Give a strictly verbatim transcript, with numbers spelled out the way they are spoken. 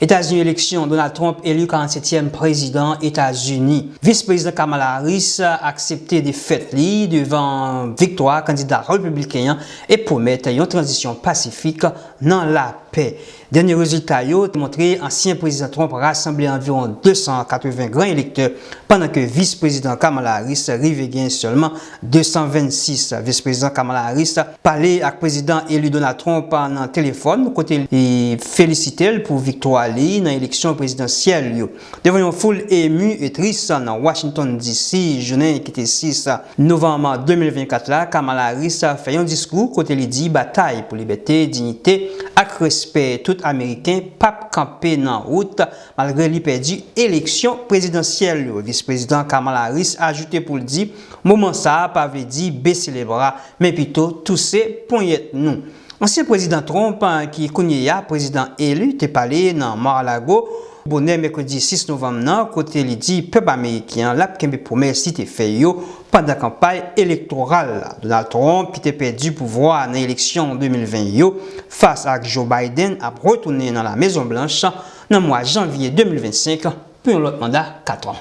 Etazini, eleksyon, Donald Trump eli karannsetyèm prezidan Etazini. Vis Prezidan Kamala Harris aksepte defèt li devan viktwa kandida repibliken an e pwomèt yon tranzisyon pasifik nan lapè. Dènye rezilta yo te montre ansyen Prezidan Trump rasanble anviwon de san katreven gran elektè, pandan ke Vis Prezidan Kamala Harris rive gen sèlman de san vennsis. Vis Prezidan Kamala Harris pale ak Prezidan eli Donald Trump nan telefòn, kote li felisite l pou viktwa li nan eleksyon prezidansyèl yo. Devan yon foul emu e tris nan Washington D C, jounen ki te sis novanm de mil vennkat la, Kamala Harris fè yon diskou kote li di batay pou libète, diyite ak respè tout Ameriken p ap kanpe nan wout, malgre li pèdi eleksyon prezidansyèl yo. Vis Prezidan Kamala Harris ajoute pou l di, moman sa a pa vle di bese lebra, men pito touse ponyèt nou. Ansyen Prezidan Trump, ki kounye a prezidan eli, te pale nan Mar-a-Lago bonè mèkredi sis novanm nan, kote li di pèp ameriken an l ap kenbe pwomès li te fè yo pandan kanpay elektoral la. Donald Trump, ki te pèdi pouvwa a nan eleksyon de mil ven yo fas ak Joe Biden, ap retounen nan La Mezon Blanch nan mwa janvye de mil vennsenk pou yon lòt manda kat an.